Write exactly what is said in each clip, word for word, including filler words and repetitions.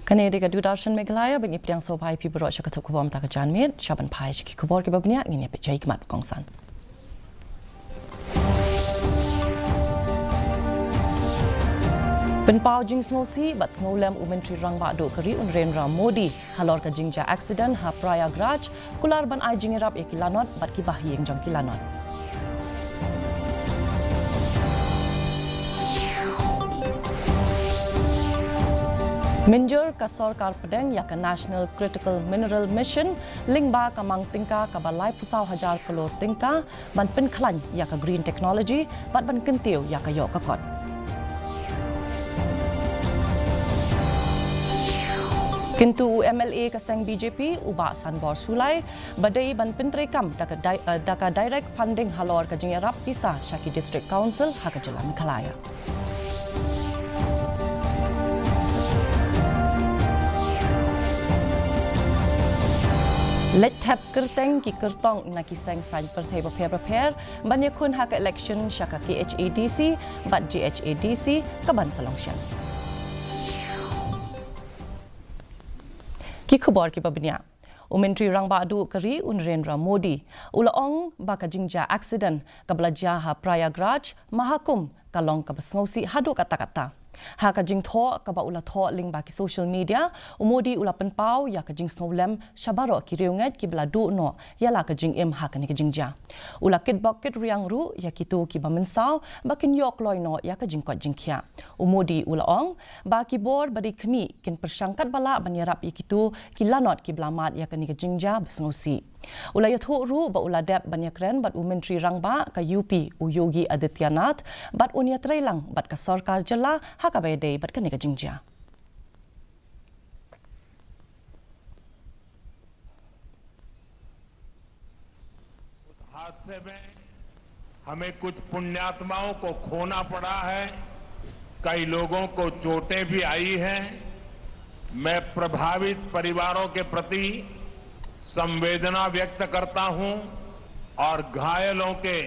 Kane dei ka Doordarshan Meghalaya, ba ngi pdiang sngewbha ïa phi baroh sha ka thup khubor mynta ka janmiet, sha ban phai sha ki khubor kiba bniah, ngin ïa peit sha ki khmat ba kongsan. Pynpaw jingsngewsih bad sngewlem u Myntri Rangbah Duh ka ri u Narendra Modi halor ka jingjia accident ha Prayagraj, kular ban ai jingïarap ïa ki lanot bad ki bahaïing jong ki lanot. Mynjur ka sorkar pdeng ïa ka National Critical Mineral Mission lyngba ka mang tyngka kaba laiphew saw hajar klur tyngka ban pynkhlaiñ ïa ka green technology bad ban kyntiew ïa ka ïoh ka kot. Kyntu u M L A ka seng B J P u Bah Sanbor Shullai ba dei ban pyntreikam da ka di-, eh, da ka direct funding halor ka jingïarap pisa sha ki District Council ha ka jylla Meghalaya. Leit thep kyrteng ki kyrtong na ki seng saiñ pyrthei bapher bapher ban ïakhun ha ka election sha ka K H A D C bad G H A D C kaban sa long shen. Ki khubor kiba bniah. U Myntri Rangbah Duh ka ri u Narendra Modi u la ong ba ka jingjia accident kaba la jia ha Prayagraj mahakumbh ka long kaba sngewsih haduh katta katta. Ha ka jingthoh kaba u la thoh lyngba ki social media, u Modi u la pynpaw ïa ka jingsngewlem sha baroh ki riewngeit kiba la duh noh ïa la ka jingim ha kane ka jingjia. U la kitbok kitriang ruh ïa kito kiba mynsaw ba kin ïoh kloi noh ïa ka jingkoit jingkhiah. U Modi u la ong ba ki bor ba dei khmih kin pyrshang katba lah ban ïarap ïa kito ki lanot kiba la mad ïa kane ka jingjia ba sngewsih. U la ïathuh ruh ba u la dep ban ïakren bad u Myntri Rangbah ka U P u Yogi Adityanath bad un ïatreilang bad ka sorkar jylla ha kaba ïadei bad kane ka jingjia. हादसे में हमें कुछ पुण्यात्माओं को खोना पड़ा है, कई लोगों को चोटें भी आई हैं। मैं प्रभावित परिवारों के प्रति संवेदना व्यक्त करता हूं और घायलों के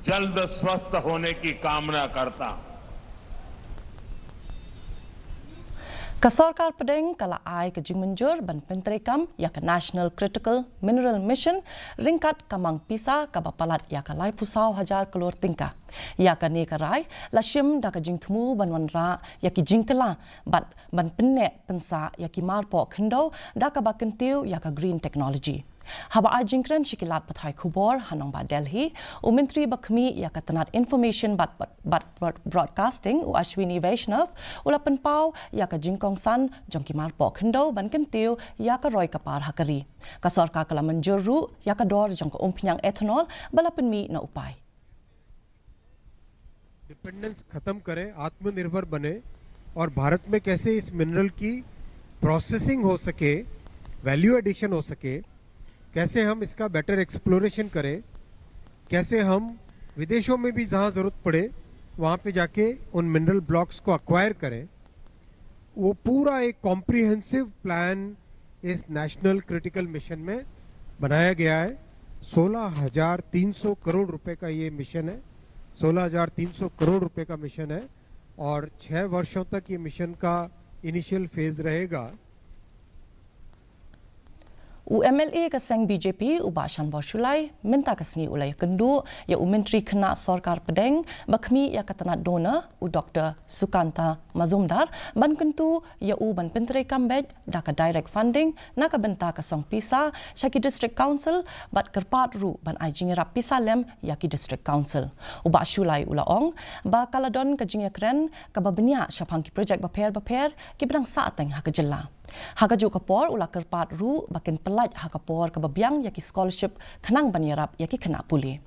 जल्द स्वस्थ होने की कामना करता हूं। Ka sorkar pdeng ka la ai ka jingmynjur ban pyntreikam ïa ka National Critical Mineral Mission ryngkat ka mang pisa kaba palat ïa ka laiphew saw hajar klur tyngka. Ïa kane ka rai la shim da ka jingthmu ban wanrah ïa ki jingkylla bad ban pynneh pynsah ïa ki marpoh khyndew da kaba kyntiew ïa ka green technology. Haba ai jingkren sha ki lad pathai khubor ha nongbah Delhi, u Myntri ba khmih ïa ka tnat Information bad, bad, bad Broad-, Broadcasting u Ashwini Vaishnaw u la pynpaw ïa ka jingkongsan jong ki marpoh khyndew ban kyntiew ïa ka roi ka par ha ka ri. Ka sorkar ka la mynjur ruh ïa ka dor jong ka umphniang ethanol ba la pynmih na u paip. डिपेंडेंस खत्म करें, आत्मनिर्भर बने और भारत में कैसे इस मिनरल की प्रोसेसिंग हो सके, वैल्यू एडिशन हो सके, कैसे हम इसका बेटर एक्सप्लोरेशन करें, कैसे हम विदेशों में भी जहाँ ज़रूरत पड़े वहाँ पे जाके उन मिनरल ब्लॉक्स को अक्वायर करें, वो पूरा एक कॉम्प्रिहेंसिव प्लान इस नेशनल क्रिटिकल मिशन में बनाया गया है। सोलह हज़ार तीन सौ करोड़ रुपए का ये मिशन है, सोलह हज़ार तीन सौ करोड़ रुपए का मिशन है और छः वर्षों तक ये मिशन का इनिशियल फेज रहेगा। U M L A ka seng B J P u Bah Shanbor Shullai mynta ka sngi u la ïakynduh ïa u Myntri Khynnah Sorkar Pdeng ba khmih ïa ka tnat DoNER u Doktor Sukanta Majumdar ban kyntu ïa u ban pyntreikam beit da ka direct funding na ka bynta ka song pisa sha ki District Council bad kyrpad ruh ban ai jingïarap pisa lem ïa ki District Council. U Bah Shullai u la ong ba ka la don ka jingïakren kaba bniah shaphang ki projek bapher bapher kiba dang sahteng ha ka jylla. Ha kajuh ka por u la kyrpad ruh ba kin pyllait ha ka por kaba biang ïa ki scholarship khnang ban ïarap ïa ki khynnah pule.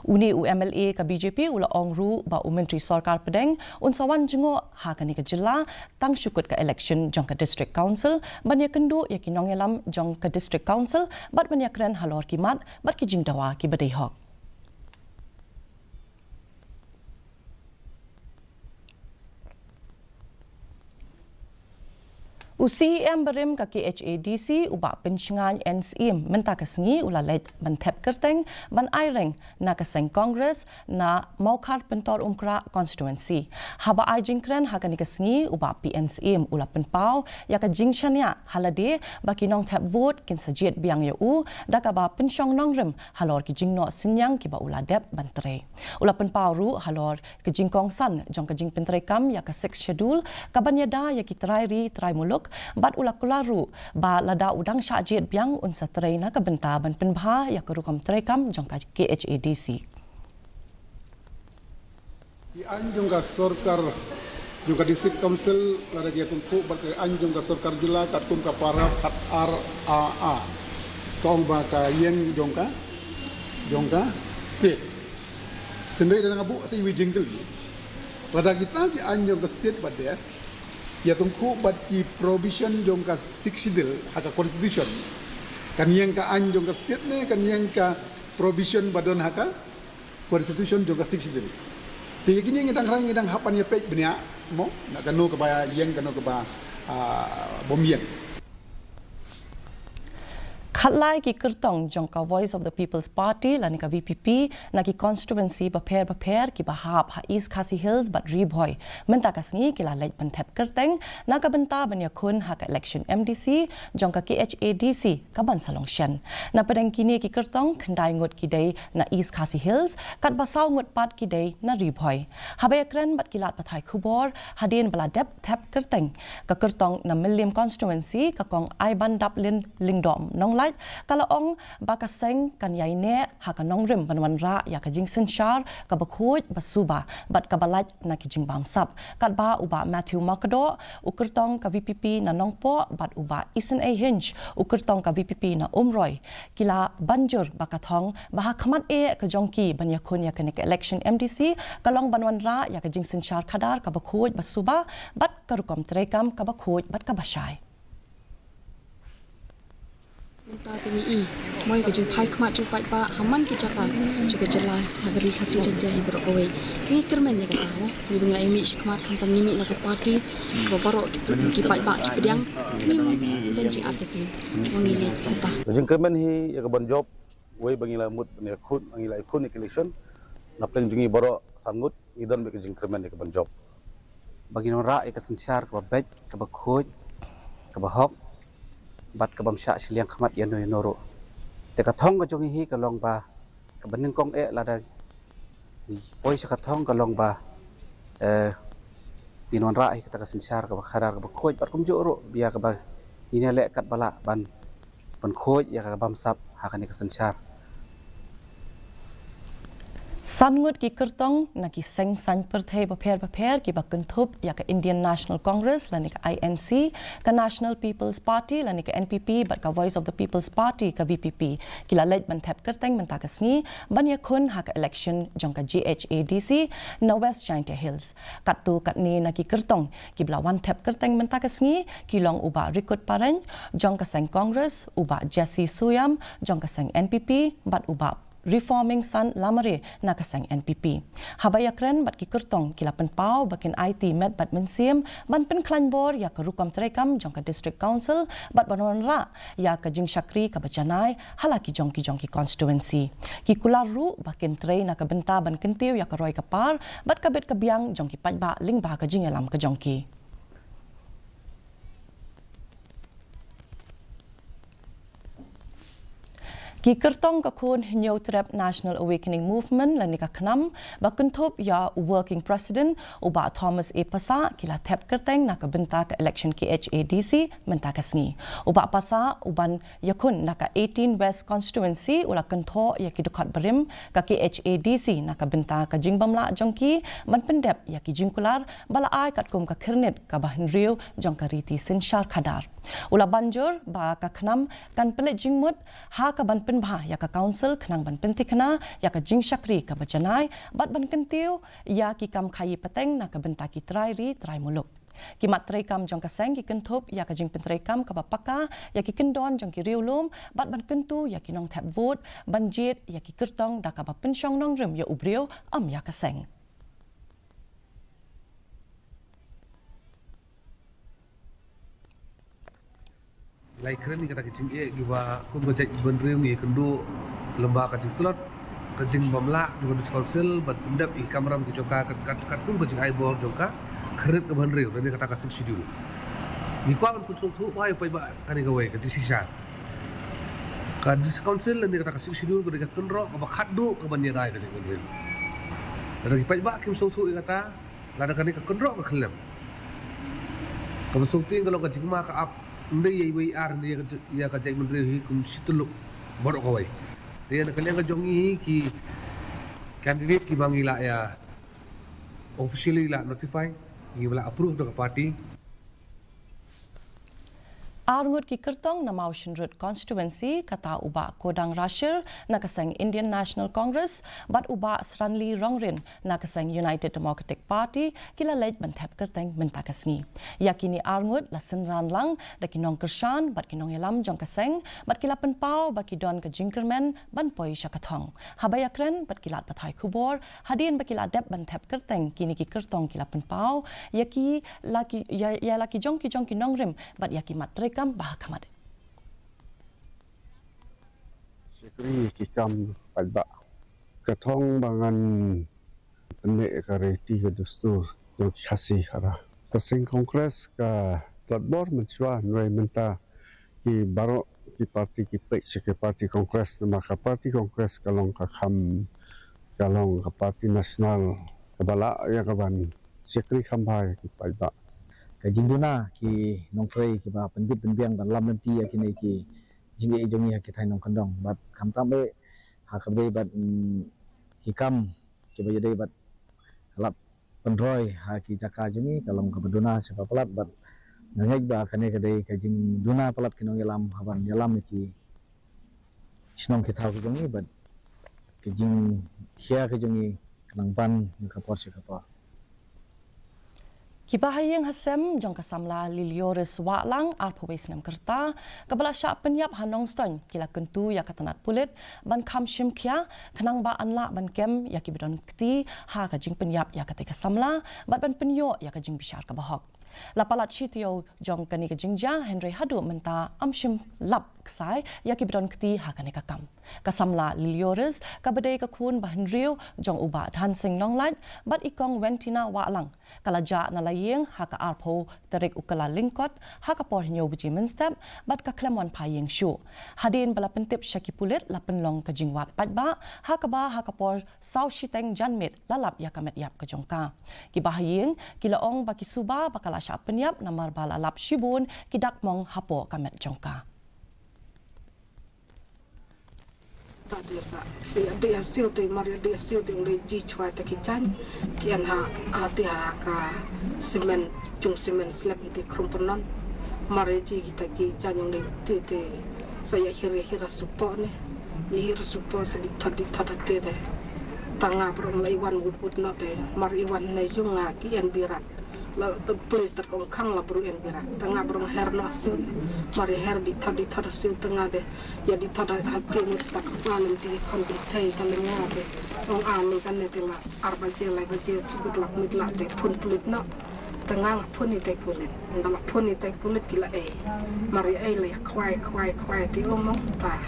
Une u M L A ka B J P u la ong ruh ba u Myntri Sorkar Pdeng un sa wan jngoh ha kane ka jylla tang shu kut ka election jong ka District Council ban ïakynduh ïa ki nongïalam jong ka District Council bad ban ïakren halor ki mat bad ki jingdawa kiba dei hok. U C E M barim ka K H A D C, u Bah Pynshngaiñ N Syiem, mynta ka sngi u la leit ban thep kyrteng ban aireng na ka seng Congress na Mawkhar Pyntor Umkrah constituency. Haba ai jingkren ha kane ka sngi, u Bah P N Syiem u la pynpaw ïa ka jingshaniah ha lade ba ki nongthep vote kin sa jied biang ïa u da kaba pynshong nongrim halor ki jingnoh synñiang kiba u la dep ban trei. U la pynpaw ruh halor ka jingkongsan jong ka jingpyntreikam ïa ka Sixth Schedule, kaban ïada ïa ki trai ri trai muluk, bad u la kular ruh ba lada u dang shah jied biang un sa trei na ka bynta ban pynbha ïa ka rukom treikam jong ka K H A D C. Ki aiñ jong ka sorkar, jong ka District Council, lada ki ïatyngkhuh bad ka aiñ jong ka sorkar jylla katkum ka para khatar A A, ka ong ba ka ïing jong ka, jong ka state. Hynrei da nga buh sa iwei i jingkylli. Lada kita ki aiñ jong ka state bad de ïatyngkhuh bad ki provision jong ka Sixth Schedule ha ka constitution, kan ïeng ka aiñ jong ka state ne kan ïeng ka provision ba don ha ka constitution jong ka Sixth Schedule? Te ïa kine ngi dang rai, ngi dang hap ban ïa peit bniah mo, na kano kaba ïeng, kano kaba, ah, bym ïeng. Khatlai ki kyrtong jong ka Voice of the People's Party lane ka V P P na ki constituency bapher bapher kiba hap ha East Khasi Hills bad Ri Bhoi mynta ka sngi ki la leit ban thep kyrteng na ka bynta ban ïakhun ha ka election M D C jong ka K H A D C kaban sa long shen. Na pdeng kine ki kyrtong, khyndai ngut ki dei na East Khasi Hills, katba saw ngut pat ki dei na Ri Bhoi. Haba ïakren bad ki lad pathai khubor hadien ba la dep thep kyrteng, ka kyrtong na Mylliem constituency, ka Kong Aibandaplin Lyngdoh Nonglait, ka la ong ba ka seng kan ïai neh ha ka nongrim ban wanrah ïa ka jingsynshar kaba khuid ba suba bad kaba lait na ki jingbamsap. Katba u Bah Matthew Makdoh, u kyrtong ka V P P na Nongpoh, bad u Bah Isynei Hinge, u kyrtong ka V P P na Umroi, ki la ban jur ba ka thong ba ha khmat eh ka jong ki ban ïakhun ïa kane ka election M D C ka long ban wanrah ïa ka jingsynshar khadar kaba khuid ba suba bad ka rukom treikam kaba khuid bad kaba shai. Mynta te ngi i, mo, ïa ka jingphai khmat jong paidbah ha man ki jaka jong ka jylla, ha ka Ri Khasi Jaiñtia hi baroh kawei. Te ngi kyrmen ïa kata, mo, ngi ba ngi la ïa mih shi khmat, khamtam ngi mih na ka party, ba baroh ki, ki paidbah ki pdiang, don jingïarap ïa ki. Mo, ngi leit mynta. Ka jingkyrmen hi ïa ka ban jop, wei ba ngi la mut ban ïakhun, ngi la ïakhun ïa ka election, na pdeng jong ngi baroh san ngut ngi don bad ka jingkyrmen ïa ka ban jop. Ba ngin wanrah ïa ka synshar kaba beit, kaba khuid, kaba hok, bad kabym shah shiliang khmat ïano ïano ruh. Te ka thong ka jong ngi hi ka long ba, kaba nyngkong eh lada ngi poi sha ka thong ka long ba, eh, ngin wanrah ïa kata ka synshar kaba khadar kaba khuid, bad kumjuh ruh ïa kaba ngin ïaleh katba lah ban ban khuid ïa ka bamsap ha kane ka synshar. San ngut ki kyrtong na ki seng saiñ pyrthei bapher bapher kiba kynthup ïa ka Indian National Congress lane ka I N C, ka National People's Party lane ka N P P, bad ka Voice of the People's Party ka V P P, ki la leit ban thep kyrteng mynta ka sngi ban ïakhun ha ka election jong ka G H A D C na West Jaintia Hills. Katto katne na ki kyrtong kiba la wan thep kyrteng mynta ka sngi ki long u Bah Rikut Pareng jong ka seng Congress, u Bah Jesse Suiam jong ka seng N P P, bad u Bah Reforming San Lamare na ka seng N P P. Haba ïakren bad ki kyrtong, ki la pynpaw ba kin aiti met bad mynsiem ban pynkhlaiñ bor ïa ka rukom treikam jong ka District Council bad ban wanrah ïa ka jingshakri kaba janai ha la ki jong ki jong ki constituency. Ki kular ruh ba kin trei na ka bynta ban kyntiew ïa ka roi ka par bad ka bit ka biang jong ki paidbah lyngba ka jingïalam ka jong ki. Ki kyrtong ka Khun Hynñiewtrep National Awakening Movement lane ka KHNAM, ba kynthup ïa u Working President, u Bah Thomas A Passah, ki la thep kyrteng na ka bynta ka election K H A D C mynta ka sngi. U Bah Passah, uban ïakhun na ka eighteen West Constituency, u la kynthoh ïa ki dkhot barim ka K H A D C na ka bynta ka jingbymlah jong ki ban pyndep ïa ki jingkular ba la ai katkum ka khyrnit kaba hynriew jong ka riti synshar khadar. U la ban jur ba ka KHNAM kan pynleit jingmut ha kaban pynbha ïa ka Council khnang ban pynthikna ïa ka jingshakri kaba janai bad ban kyntiew ïa ki kam khaïi pateng na ka bynta ki trai ri trai muluk. Ki mat treikam jong ka seng ki kynthup ïa ka jingpyntreikam kaba paka ïa ki kyndon jong ki riewlum bad ban kyntu ïa ki nongthep vote ban jied ïa ki kyrtong da kaba pynshong nongrim ïa u briew, ym ïa ka seng. Lai kren ïa kata ka jingeh kiba kum ka jaitbynriew ngi kynduh lyngba ka jingtlot ka jingbymlah jong ka District Council ban pyndep ïa ki kamram ki jong ka kat kat kat kum ka jingai bor jong ka khyndiat kaba hynriew lane kata ka Sixth Schedule. Ngi kwah ban pynsngewthuh ba ïa paidbah kane kawei ka jingshisha. Ka District Council lane kata ka Sixth Schedule ka dei ka kynroh kaba khatduh kaban ïada ïa ka jaitbynriew. Lada ki paidbah kim sngewthuh ïa kata, lada kane ka kynroh ka khyllem, kaba sngewthuh ka long ka jingma ka ap, ym dei ïa iwei i ar, ym dei ïa ka j-, ïa ka jaitbynriew hi kum shi tyllup baroh kawei. Te na ka liang ka jong ngi hi ki candidate kiba ngi la ïa officially la notify, ngi la approve da ka party. Ar ngut ki kyrtong na Mawshynrut constituency, kata u Bah Kodang Rashir na ka seng Indian National Congress bad u Bah Sranli Rongrin na ka seng United Democratic Party, ki la leit ban thep kyrteng mynta ka sngi. Ïa kine ar ngut la synran lang da ki nongkyrshan bad ki nongïalam jong ka seng, bad ki la pynpaw ba ki don ka jingkyrmen ban poi sha ka thong. Haba ïakren bad ki lad pathai khubor, hadien ba ki la dep ban thep kyrteng, kine ki kyrtong ki la pynpaw ïa ki la ki, ïa, ïa la ki jong ki jong ki nongrim bad ïa ki mat treikam ba ha khmat. Shakri ki kam paidbah. Ka thong ba ngan pynneh ka riti ka dustur jong ki Khasi hara. Ka seng Congress ka tlot bor mynshuwa, hynrei mynta ki baroh ki party ki peit sha ka party Congress, namar ka party Congress ka long ka kham, ka long ka party national kaba lah ïa kaban shakri kham bha ïa ki paidbah. Ka jingduna ki nongtrei kiba pynbit pynbiang ban lam lynti ïa kine ki jingeh jong ngi ha ki thaiñ nongkyndong bad khamtam eh ha kaba dei bad, mm, ki kam kiba ïadei bad ka lap pynroi ha ki jaka jong ngi ka long kaba duna sha ba palat bad nga ngeit ba kane ka dei ka jingduna palat ki nongïalam haban ïalam ïa ki shnong ki thaw ki jong ngi bad ka jingkhia ka jong ngi ka nang ban na ka por sha ka por. Ki bahaïing hasem jong ka samla Lilioris Wahlang, arphew wei snem ka rta, kaba la shah pynïap ha Nongstoiñ, ki la kyntu ïa ka tnat pulit ban kham shim khia khnang ba yn lah ban kem ïa kiba don kti ha ka jingpynïap ïa katei ka samla bad ban pynïoh ïa ka jingbishar kaba hok. La palat shi taïew jong kane ka jingjia, hynrei haduh mynta ym shym lap ksai ïa kiba don kti ha kane ka kam. Ka samla Lilioris, kaba dei ka khun ba hynriew jong u Bah Dhansing Nonglait bad i Kong Wentina Wahlang, ka la jah na la ïing ha ka arphew tarik u Kyllalyngkot ha ka por hynñiew baje mynstep bad ka khlem wan phai ïing shuh. Hadien ba la pyntip sha ki pulit, la pynlong ka jingwad paidbah ha kaba ha ka por saw shiteng janmiet la lap ïa ka met ïap ka jong ka. Ki bahaïing ki la ong ba ki suba ba ka la shah pynïap namar ba la lap shibun ki dak mong hapoh ka met jong ka. Ta dei sa, si dei ha siew te, mar dei ha siew te, ong dei ji chwa te ki jan, ki an ha, ha te ha ka simen, jung simen slep te krum pynnon, mar ji ki ta ki jan ong dei te te, sa ïa hir, ïa hir ha supo ne, ïa hir ha supo sa di thot, di thot ha te de. Tanga brong la iwan wut wut no te, mar iwan ne jung nga ki an birat. La, la police tat kong khang la bru en birat. Tanga brong her noh siu. Mar ïa her di thot di thot siu tanga de. Ïa di thot ha ti mus tak pa lem ti khon di thei ta lem nga de. Ong a mi kan ne te la ar baje lai baje chibit lak mit la te phun pulit noh. Tanga la phun i te pulit. Nda la phun i te pulit ki la ei. Mar ïa ei la ïa khwai khwai khwai ti ong ong ta.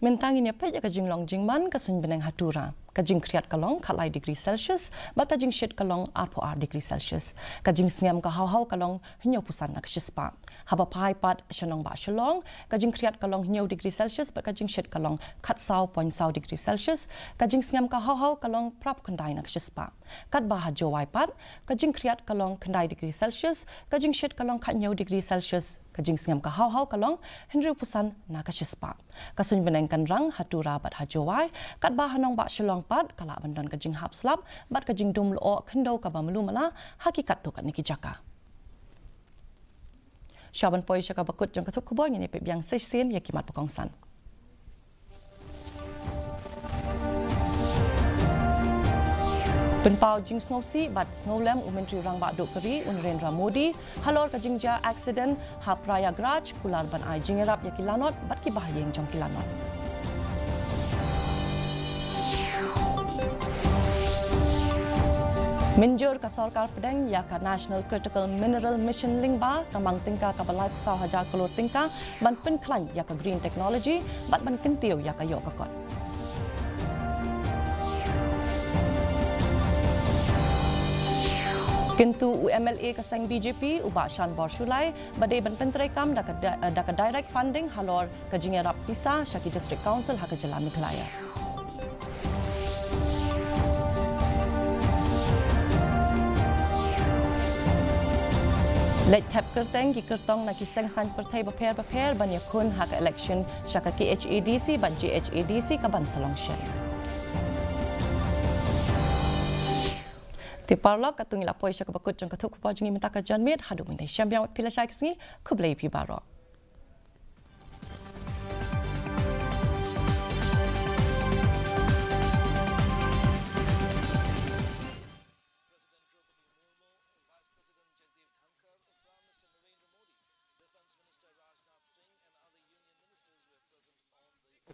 Mynta ngin ïa peit ïa ka jinglong jingman ka suiñ bneng ha Tura. Ka jingkhriat ka long khatlai degree Celsius bad ka jingshit ka long arphew ar degree Celsius. Ka jingsngem ka haw haw ka long hynñiewphew san na ka shispah. Haba phai pat sha nongbah Shillong, ka jingkhriat ka long hynñiew degree Celsius bad ka jingshit ka long khatsaw point saw degree Celsius. Ka jingsngem ka haw haw ka long phraphew khyndai na ka shispah. Katba ha Jowai pat, ka jingkhriat ka long khyndai degree Celsius, ka jingshit ka long khathynñiew degree Celsius, ka jingsngem ka haw haw ka long hynriewphew san na ka shispah. Ka suiñ bneng kan rang ha Tura bad ha Jowai, katba ha nongbah Shillong pat ka lah ban don ka jinghap slap bad ka jingdum lyoh khyndew kaba malu mala ha ki katto katne ki jaka. Sha ban poi sha kaba kut jong ka thup khubor, ngin ïa peit biang sa shisien ïa ki mat ba kongsan. Pynpaw jingsngewsih bad sngewlem u Myntri Rangbah Duh ka ri u Narendra Modi halor ka jingjia accident ha Prayagraj, kular ban ai jingïarap ïa ki lanot bad ki bahaïing jong ki lanot. Mynjur ka sorkar pdeng ïa ka National Critical Mineral Mission lyngba ka mang tyngka kaba laiphew saw hajar klur tyngka ban pynkhlaiñ ïa ka green technology bad ban kyntiew ïa ka ïoh ka kot. Kyntu u M L A ka seng B J P u Bah Shanbor Shullai ba dei ban pyntreikam da ka, da ka direct funding halor ka jingïarap pisa sha ki District Council ha ka jylla Meghalaya. Leit thep kyrteng ki kyrtong na ki seng saiñ pyrthei bapher bapher ban ïakhun ha ka election sha ka K H A D C bad J H A D C kaban sa long shen. Te paralok, katto ngi la poi sha kaba kut jong ka thup khubor jong ngi mynta ka janmiet. Haduh mynta shem biang wat phi lashai ka sngi. Khublei phi baroh.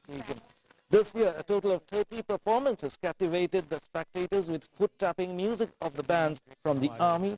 Occasion. This year, a total of thirty performances captivated the spectators with foot-tapping music of the bands from the army,